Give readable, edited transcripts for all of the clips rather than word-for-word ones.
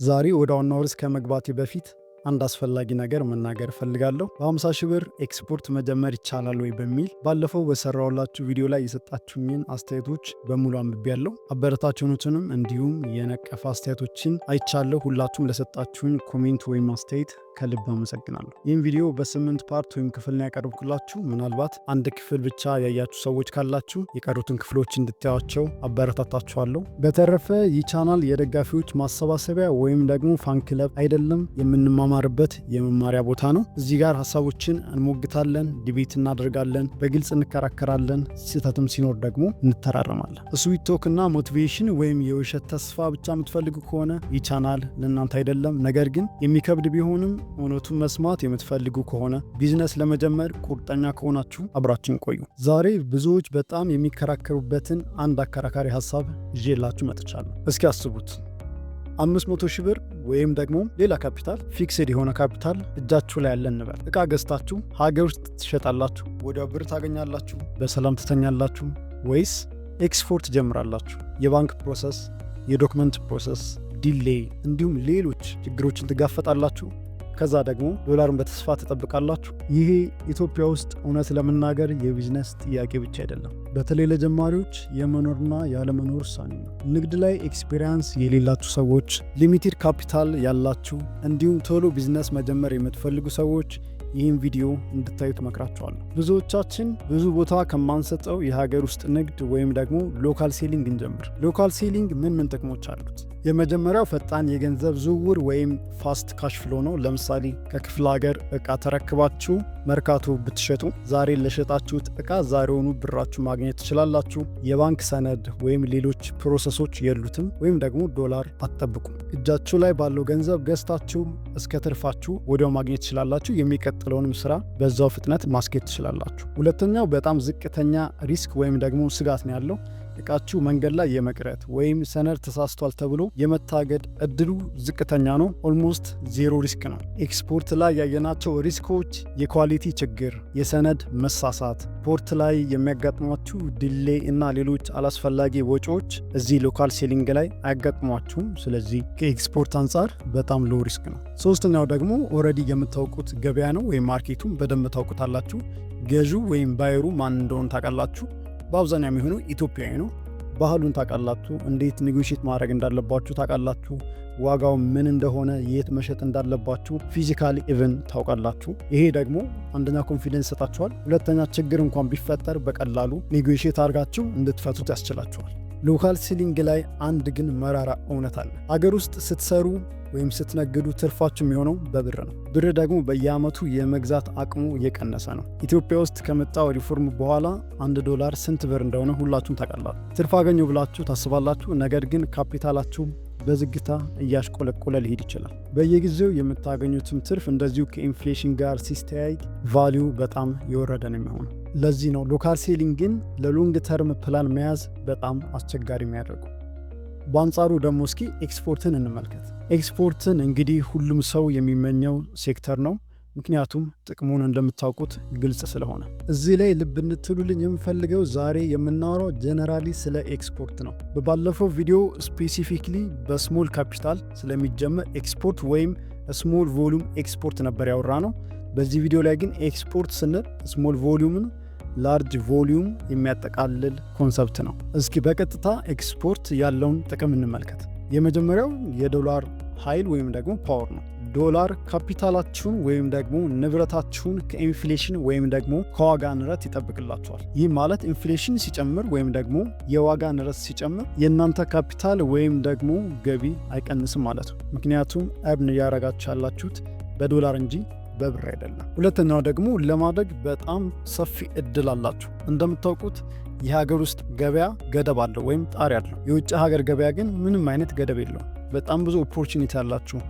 ዛሬ ወደ ዋናው ርዕስ ከመግባቴ በፊት አንድ አስፈላጊ ነገር መናገር እፈልጋለሁ። በ50 ሺህ ብር ኤክስፖርት መጀመር ይቻላል ወይ በሚል ባለፈው በሰራሁላችሁ ቪዲዮ ላይ የሰጣችሁኝን አስተያየቶች በሙሉ አንብቤያለሁ። አበረታች የሆኑትንም እንዲሁም የነቀፋ አስተያየቶችን አይቻለሁ። ሁላችሁም ለሰጣችሁኝ comment ወይም አስተያየት ከልብ አመሰግናለሁ። ይህም ቪዲዮ በስምንት part ወይም ክፍል ነው ያቀርብኩላችሁ። ምናልባት አንድ ክፍል ብቻ ያያችሁ ሰዎች ካላችሁ የቀሩትን ክፍሎች እንድታያቸው አበረታታችኋለሁ። በተረፈ ይህ ቻናል የደጋፊዎች ማሰባሰቢያ ወይም ደግሞ fan club አይደለም። የምንማማርበት የመማሪያ ቦታ ነው። እዚህ ጋር ሀሳቦችን እንሞግታለን፣ debate እናደርጋለን፣ በግልጽ እንከራከራለን፣ ስህተትም ሲኖር ደግሞ እንተራረማለን። Sweet talk እና motivation ወይም የውሸት ተስፋ ብቻ የምትፈልጉ ከሆነ ይህ ቻናል ለእናንተ አይደለም። ነገር ግን የሚከብድ ቢሆንም እውነቱን መስማት የምትፈልጉ ከሆነ፣ ቢዝነስ ለመጀመር ቁርጠኛ ከሆናችሁ አብራችሁን ቆዩ። ዛሬ ብዙዎች በጣም የሚከራከሩበትን አንድ አከራካሪ ሀሳብ ይዤላችሁ መጥቻለሁ። እስኪ አስቡት፣ 500 ሺህ ብር ወይም ደግሞ ሌላ ካፒታል፣ fixed የሆነ ካፒታል እጃችሁ ላይ ያለ እንበል። እቃ ገዝታችሁ ሀገር ውስጥ ትሸጣላችሁ፣ ወዲያው ብር ታገኛላችሁ፣ በሰላም ትተኛላችሁ፣ ወይስ ኤክስፖርት ትጀምራላችሁ? የባንክ process፣ የ document process፣ delay እንዲሁም ሌሎች ችግሮችን ትጋፈጣላችሁ። ከዛ ደግሞ ዶላርን በተስፋ ትጠብቃላችሁ። ይሄ ኢትዮጵያ ውስጥ እውነት ለመናገር የቢዝነስ ጥያቄ ብቻ አይደለም። በተለይ ለጀማሪዎች የመኖርና ያለመኖር ውሳኔ ነው። ንግድ ላይ experience የሌላችሁ ሰዎች፣ limited capital ያላችሁ፣ እንዲሁም ቶሎ ቢዝነስ መጀመር የምትፈልጉ ሰዎች ይህን ቪዲዮ እንድታዩት እመክራችኋለሁ። ብዙዎቻችን ብዙ ቦታ ከማንሰጠው የሀገር ውስጥ ንግድ ወይም ደግሞ local selling እንጀምር። Local selling ምን ምን ጥቅሞች አሉት? የመጀመሪያው ፈጣን የገንዘብ ዝውውር ወይም fast cash flow ነው። ለምሳሌ ከክፍለ ሀገር እቃ ተረክባችሁ መርካቶ ብትሸጡ ዛሬ ለሸጣችሁት እቃ ዛሬውኑ ብራችሁ ማግኘት ትችላላችሁ። የባንክ ሰነድ ወይም ሌሎች process ኦች የሉትም፣ ወይም ደግሞ ዶላር አትጠብቁም። እጃችሁ ላይ ባለው ገንዘብ ገዝታችሁ እስከ ትርፋችሁ ወዲያው ማግኘት ትችላላችሁ። የሚቀጥለውንም ስራ በዛው ፍጥነት ማስኬድ ትችላላችሁ። ሁለተኛው በጣም ዝቅተኛ risk ወይም ደግሞ ስጋት ነው ያለው። እቃችሁ መንገድ ላይ የመቅረት ወይም ሰነድ ተሳስቷል ተብሎ የመታገድ እድሉ ዝቅተኛ ነው። Almost zero risk ነው። ኤክስፖርት ላይ ያየናቸው risk ኦች የ quality ችግር፣ የሰነድ መሳሳት፣ port ላይ የሚያጋጥሟችሁ delay እና ሌሎች አላስፈላጊ ወጪዎች እዚህ local selling ላይ አያጋጥሟችሁም። ስለዚህ ከኤክስፖርት አንጻር በጣም low risk ነው። ሶስተኛው ደግሞ already የምታውቁት ገበያ ነው ወይም market ኡም በደንብ ታውቁታላችሁ። ገዢው ወይም buyer ኡ ማን እንደሆነ ታውቃላችሁ። በአብዛኛው የሚሆነው ኢትዮጵያዊ ነው። ባህሉን ታውቃላችሁ። እንዴት negotiate ማድረግ እንዳለባችሁ ታውቃላችሁ። ዋጋው ምን እንደሆነ፣ የት መሸጥ እንዳለባችሁ physically even ታውቃላችሁ። ይሄ ደግሞ አንደኛ confidence ይሰጣችኋል፣ ሁለተኛ ችግር እንኳን ቢፈጠር በቀላሉ negotiate አድርጋችሁ እንድትፈቱት ያስችላችኋል። Local selling ላይ አንድ ግን መራራ እውነት አለ። አገር ውስጥ ስትሰሩ ወይም ስትነግዱ ትርፋችሁ የሚሆነው በብር ነው። ብር ደግሞ በየዓመቱ የመግዛት አቅሙ እየቀነሰ ነው። ኢትዮጵያ ውስጥ ከመጣው ሪፎርም በኋላ 1 ዶላር ስንት ብር እንደሆነ ሁላችሁም ታውቃላችሁ። ትርፍ አገኘሁ ብላችሁ ታስባላችሁ። ነገር ግን ካፒታላችሁ በዝግታ እያሽቆለቆለ ሊሄድ ይችላል። በየጊዜው የምታገኙትም ትርፍ እንደዚሁ ከ inflation ጋር ሲስተያይ value በጣም የወረደ ነው የሚሆነው። ለዚህ ነው local selling ን ለ long term plan መያዝ በጣም አስቸጋሪ የሚያደርገው። በአንጻሩ ደግሞ እስኪ ኤክስፖርትን እንመልከት። ኤክስፖርትን እንግዲህ ሁሉም ሰው የሚመኘው ሴክተር ነው። ምክንያቱም ጥቅሙን እንደምታውቁት ግልጽ ስለሆነ። እዚህ ላይ ልብ እንድትሉልኝ የምፈልገው ዛሬ የምናወራው generally ስለ ኤክስፖርት ነው። በባለፈው ቪዲዮ specifically በ small capital ስለሚጀመር ኤክስፖርት ወይም small volume export ነበር ያወራነው። በዚህ ቪዲዮ ላይ ግን ኤክስፖርት ስንል small volume ን large volume የሚያጠቃልል concept ነው። እስኪ በቀጥታ ኤክስፖርት ያለውን ጥቅም እንመልከት። የመጀመሪያው የዶላር ኃይል ወይም ደግሞ power ነው። ዶላር ካፒታላችሁን ወይም ደግሞ ንብረታችሁን ከ inflation ወይም ደግሞ ከዋጋ ንረት ይጠብቅላችኋል። ይህ ማለት inflation ሲጨምር ወይም ደግሞ የዋጋ ንረት ሲጨምር የእናንተ ካፒታል ወይም ደግሞ ገቢ አይቀንስም ማለት ነው። ምክንያቱም earn እያረጋችሁ ያላችሁት በዶላር እንጂ በብር አይደለም። ሁለተኛው ደግሞ ለማደግ በጣም ሰፊ እድል አላችሁ። እንደምታውቁት የሀገር ውስጥ ገበያ ገደብ አለው ወይም ጣሪያ አለው። የውጭ ሀገር ገበያ ግን ምንም አይነት ገደብ የለውም። በጣም ብዙ opportunity አላችሁ።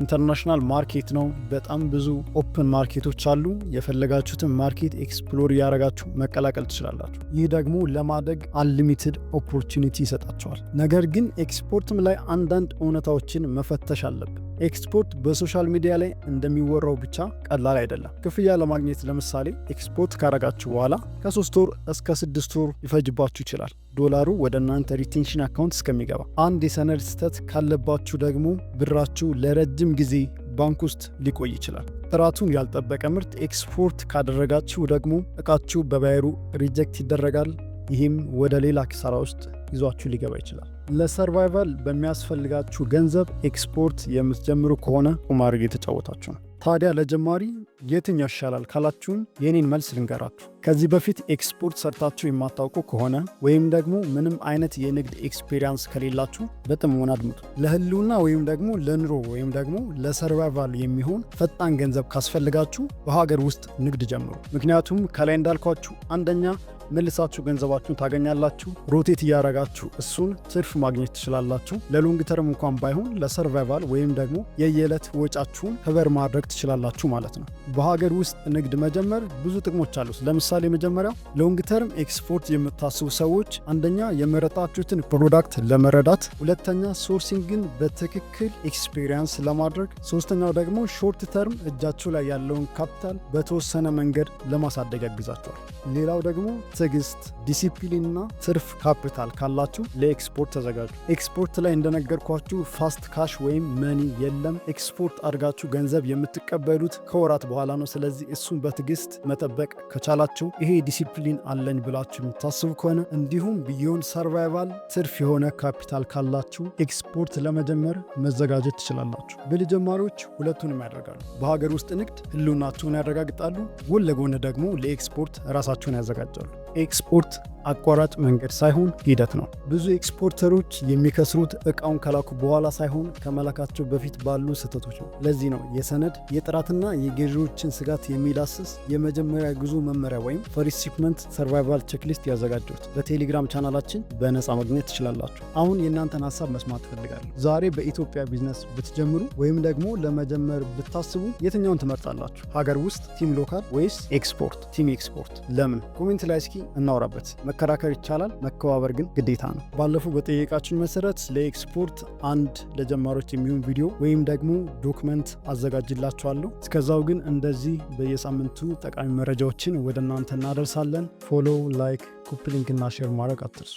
International market ነው። በጣም ብዙ open market ኦች አሉ። የፈለጋችሁትን market explore እያደረጋችሁ መቀላቀል ትችላላችሁ። ይህ ደግሞ ለማደግ unlimited opportunity ይሰጣችኋል። ነገር ግን ኤክስፖርትም ላይ አንዳንድ እውነታዎችን መፈተሽ አለብን። ኤክስፖርት በ social media ላይ እንደሚወራው ብቻ ቀላል አይደለም። ክፍያ ለማግኘት ለምሳሌ ኤክስፖርት ካረጋችሁ በኋላ ከ3 ወር እስከ 6 ወር ሊፈጅባችሁ ይችላል፣ ዶላሩ ወደ እናንተ retention account እስከሚገባ። አንድ የሰነድ ስህተት ካለባችሁ ደግሞ ብራችሁ ለረጅም ጊዜ ባንክ ውስጥ ሊቆይ ይችላል። ጥራቱን ያልጠበቀ ምርት ኤክስፖርት ካደረጋችሁ ደግሞ እቃችሁ በ buyer ኡ reject ይደረጋል። ይህም ወደ ሌላ ኪሳራ ውስጥ ይዟችሁ ሊገባ ይችላል። ለ survival በሚያስፈልጋችሁ ገንዘብ ኤክስፖርት የምትጀምሩ ከሆነ ቁማር እየተጫወታችሁ ነው። ታዲያ ለጀማሪ የትኛው ይሻላል ካላችሁን የኔን መልስ ልንገራችሁ። ከዚህ በፊት ኤክስፖርት ሰርታችሁ የማታውቁ ከሆነ ወይም ደግሞ ምንም አይነት የንግድ experience ከሌላችሁ በጥሞና አድምጡ። ለህልውና ወይም ደግሞ ለኑሮ ወይም ደግሞ ለ survival የሚሆን ፈጣን ገንዘብ ካስፈልጋችሁ በሀገር ውስጥ ንግድ ጀምሩ። ምክንያቱም ከላይ እንዳልኳችሁ አንደኛ መልሳችሁ ገንዘባችሁን ታገኛላችሁ። Rotate እያረጋችሁ እሱን ትርፍ ማግኘት ትችላላችሁ። ለ long term እንኳን ባይሆን ለ survival ወይም ደግሞ የየዕለት ወጫችሁን cover ማድረግ ትችላላችሁ ማለት ነው። በሀገር ውስጥ ንግድ መጀመር ብዙ ጥቅሞች አሉት። ለምሳሌ መጀመሪያው long term export የምታስቡ ሰዎች አንደኛ የመረጣችሁትን product ለመረዳት፣ ሁለተኛ sourcing ን በትክክል experience ለማድረግ፣ ሶስተኛው ደግሞ short term እጃችሁ ላይ ያለውን ካፒታል በተወሰነ መንገድ ለማሳደግ ያግዛችኋል። ሌላው ደግሞ ትዕግስት፣ ዲሲፕሊንና ትርፍ ካፒታል ካላችሁ ለኤክስፖርት ተዘጋጁ። ኤክስፖርት ላይ እንደነገርኳችሁ fast cash ወይም money የለም። ኤክስፖርት አድርጋችሁ ገንዘብ የምትቀበሉት ከወራት በኋላ ነው። ስለዚህ እሱን በትዕግስት መጠበቅ ከቻላችሁ፣ ይሄ ዲሲፕሊን አለኝ ብላችሁ የምታስቡ ከሆነ፣ እንዲሁም beyond survival ትርፍ የሆነ ካፒታል ካላችሁ ኤክስፖርት ለመጀመር መዘጋጀት ትችላላችሁ። ብልህ ጀማሪዎች ሁለቱንም ያደርጋሉ። በሀገር ውስጥ ንግድ ህልውናቸውን ያረጋግጣሉ፣ ጎን ለጎን ደግሞ ለኤክስፖርት ራሳቸውን ያዘጋጃሉ። ኤክስፖርት አቋራጭ መንገድ ሳይሆን ሂደት ነው። ብዙ exporter ኦች የሚከስሩት እቃውን ከላኩ በኋላ ሳይሆን ከመላካቸው በፊት ባሉ ስህተቶች ነው። ለዚህ ነው የሰነድ የጥራትና የገዢዎችን ስጋት የሚዳስስ የመጀመሪያ ጉዞ መመሪያ ወይም first shipment survival checklist ያዘጋጀሁት። በቴሌግራም ቻናላችን በነፃ ማግኘት ትችላላችሁ። አሁን የእናንተን ሀሳብ መስማት እፈልጋለሁ። ዛሬ በኢትዮጵያ ቢዝነስ ብትጀምሩ ወይም ደግሞ ለመጀመር ብታስቡ የትኛውን ትመርጣላችሁ? ሀገር ውስጥ team local ወይስ export team export? ለምን? Comment ላይ እስኪ እናውራበት። መከራከር ይቻላል፣ መከባበር ግን ግዴታ ነው። ባለፈው በጠየቃችሁኝ መሰረት ለኤክስፖርት አንድ ለጀማሪዎች የሚሆን ቪዲዮ ወይም ደግሞ document አዘጋጅላችኋለሁ። እስከዛው ግን እንደዚህ በየሳምንቱ ጠቃሚ መረጃዎችን ወደ እናንተ እናደርሳለን። Follow፣ like፣ copy link እና share ማድረግ አትርሱ።